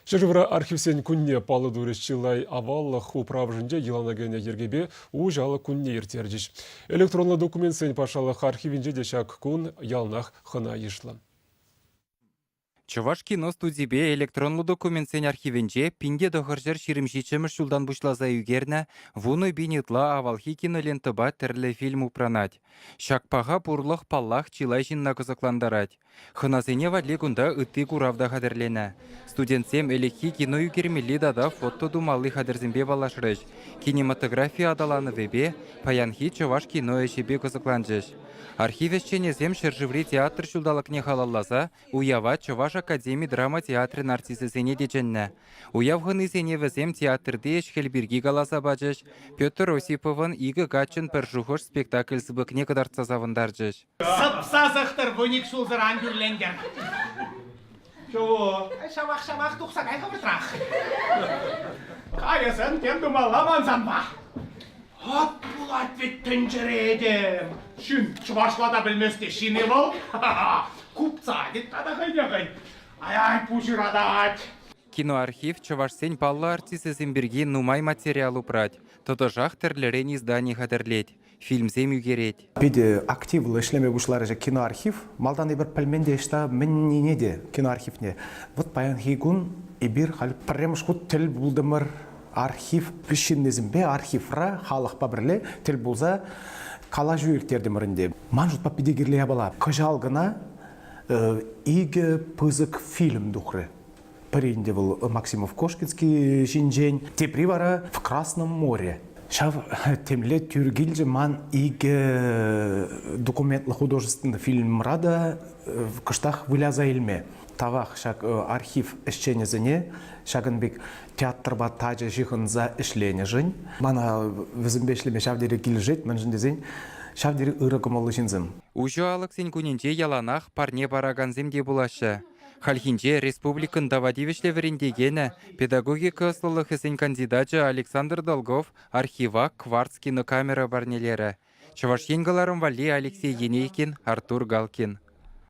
Ҫӗршывра архивсен кунне паллӑ турӗҫ чылай аваллӑх управӑшӗнче йӑлана кӗнӗ йӗркепе уҫӑ алӑк кунне ирттерчӗҫ. Электронлӑ документсен патшалӑх архивӗнче те ҫак кун яланах хӑна йышлӑ. Чӑваш кино студипе электронлӑ документсен архивӗнче 1927 ҫултан пуҫласа ӳкернӗ 10 000 ытла авалхи кинолентӑпа тӗрлӗ фильм упранать. Ҫак паха пурлӑх, паллах, чылай ҫынна кӑсӑклантарать. Хӑнасене валли кунта ытти курав та хатӗрленӗ. Студентсем ӗлӗкхи кино ӳкермелли тата фото тумалли хатӗрсемпе паллашрӗҫ, кинематографи аталанӑвӗпе, паянхи чӑваш кино ӗҫӗпе кӑсӑкланчӗҫ. Архив ӗҫченӗсем ҫӗршыври театр ҫулталӑкне халалласа уява Чӑваш академи драма театрӗн артисчӗсене те чӗннӗ. Уяв хӑнисене вӗсем театрти ӗҫ-хӗл пирки каласа пачӗҫ, Петр Осиповӑн Икӗ каччӑн пӗр шухӑш спектакль сыпӑкне кӑтартса савӑнтарчӗҫ. Сӑпса сӑхтӑр, вуник ҫулсӑр ан тӳрлентӗр. Чего? Ҫавах-ҫавах тухса кай хӑвӑртрах. Кайӑсӑн тем тумалла ман санпа. Ат пулать вӗт тӗнчере этем. Ҫын чӑвашла та пӗлмест те ҫын-и вӑл? Купца тет тата хӑйне хӑй. Ай-ай, пуҫ ыратать. Киноархив чӑвашсен паллӑ артисчӗсем пирки нумай материал упрать, тӑтӑшах тӗрлӗрен издани хатӗрлет, фильмсем ӳкерет. Питӗ активлӑ ӗҫлеме пуҫларӗҫ киноархив. Малтан эпир пӗлмен те ӑҫта мӗннине те киноархивне. Вот паянхи кун эпир халь пӗрремӗш хут тӗл пултӑмӑр архив ҫыннисемпе архивра халӑхпа пӗрле тӗл пулса калаҫу ирттертӗмӗр ӗнтӗ. Ман шутпа питӗ кирлӗ япала. Кӑҫал кӑна икӗ пысӑк фильм тухрӗ. Пӗри ӗнтӗ вӑл Максимов-Кошкинский ҫинчен, тепри вара В Красном море. Ҫав темле тӳр килчӗ ман икӗ документлӑ художественный фильмра та кӑштах выляса илме. Тавах ҫак архив ӗҫченӗсене ҫакӑн пек театрпа тачӑ ҫыхӑнса ӗҫленӗшӗн. Мана вӗсемпе ӗҫлеме ҫав тери килӗшет, мӗншӗн тесен ҫав тери ырӑ кӑмӑллӑ ҫынсем. Уҫӑ алӑксен кунӗнче яланах парне паракансем те пулаҫҫӗ. Хальхинче республикӑн тава тивӗҫлӗ вӗрентекенӗ, педагогика ӑслӑлӑхӗсен кандидачӗ Александр Долгов архива кварц кинокамера парнелерӗ. Чӑваш Ен кӑларӑм валли Алексей Енейкин, Артур Галкин.